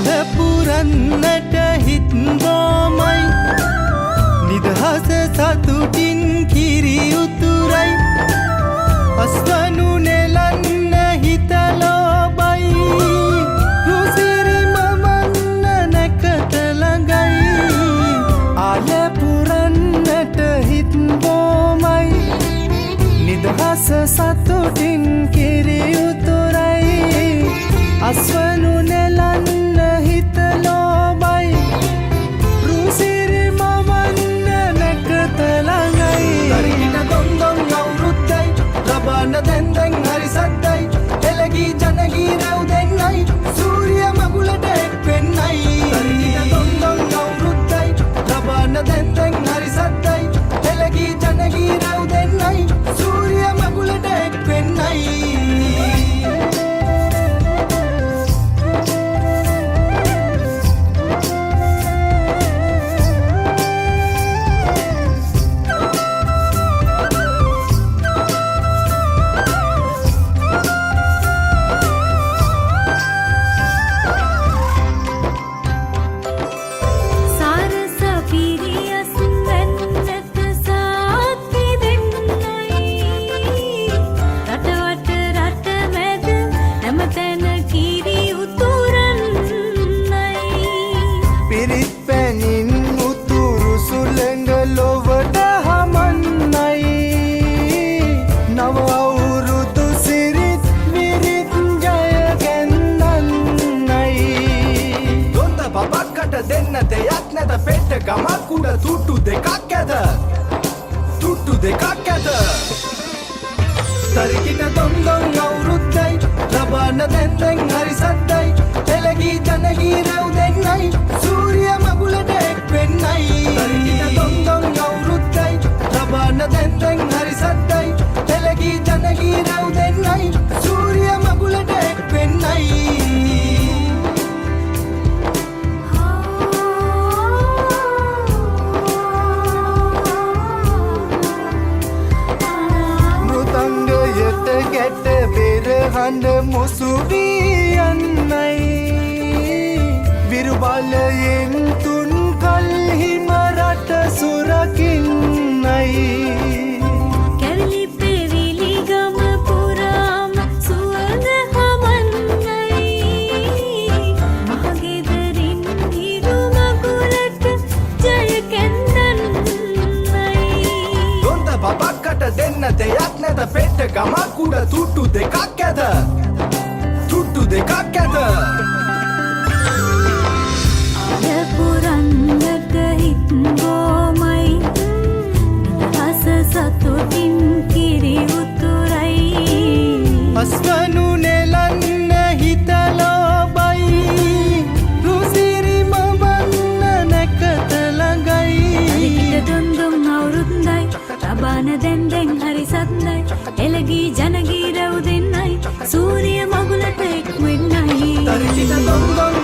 අල පුරන්නට හිත් බොමයි නිදහස සතුටින් කිරි උතුරයි අස්වනු නෙලන්න හිත ලෝබයි රුසිරි මවන්න නැකත ළඟයි අල පුරන්නට හිත් බොමයි නිදහස සතුටින් කිරි උතුරයි අස්වනු නෙලන්න හිත ලෝබයි රුසිරි මවන්න නැකත ළඟයි තරිකිට දොන් දොන් අවුරුද්දයි ලබන දැන් දැන් හරි සද්දයි එළගී ජනගී රැව් දෙන්නයි සූරිය මගුලට එක් වෙන්නයි තරිකිට දොන් දොන් අවුරුද්දයි ලබන දැන් දැන් හරි සද්දයි එළගී ජනගී රැව් දෙන්නයි සූරිය මගුලට එක් වෙන්නයි. සාරස පිරියස් වැන්නට සාක්කි දෙන්නයි රටවට රට මැද හැමතැන කිරි උතුරන්නයි. පිරිත් පැනින් උතුරු සුළඟ ලොවට හමන්නයි නව අවුරුදු සිරිත් විරිත් ජය ගැන්දන්නයි. දොන්ද බබක්කට දෙන්න දෙයක් නැත පෙට්ට ගමක් උඩ තුට්ටු දෙකක් ඇත තුට්ටු දෙකක් ඇත. තරිකිට දොන් දොන් අවුරුද්දයි ලබන දැන් දැන් හරි සද්දයි එළගී ජනගී රැව් දෙන්නයි සූරිය මගුලට එක් වෙන්නයි. තරිකිට දොන් දොන් අවුරුද්දයි ලබන දැන් දැන් හරි සද්දයි එළගී ජනගී රැව් දෙන්නයි සූරිය මගුලට එක් වෙන්නයි. මෘදංගයට ගැට බෙර හඬ මුසු වී යන්නයි විරු බලයෙන් තුන් කල්හිම රට සුරකින්නයි. කැවිලි පෙවිලි ගම පුරාම සුවඳ හමන්නයි මහගෙදරින් හිරු මගුලට ජය කැන්දන්නයි. දොන්ද බබක්කට දෙන්න දෙයක් නැත පෙට්ට ගමක් උඩ තුට්ටු දෙකක් ඇත තුට්ටු දෙකක් ඇත. අල පුරන්නට හිත් බොමයි නිදහස සතුටින් කිරි උතුරයි. අස්වනු නෙලන්න හිත ලෝබයි රුසිරි මවන්න නැකත ළඟයි. තරිකිට දොන් දොන් අවුරුද්දයි ලබන දැන් දැන් හරි සද්දයි එළගී ජනගී රැව් දෙන්නයි සූරිය මගුලට එක් වෙන්නයි. තරිකිට දොන් දොන්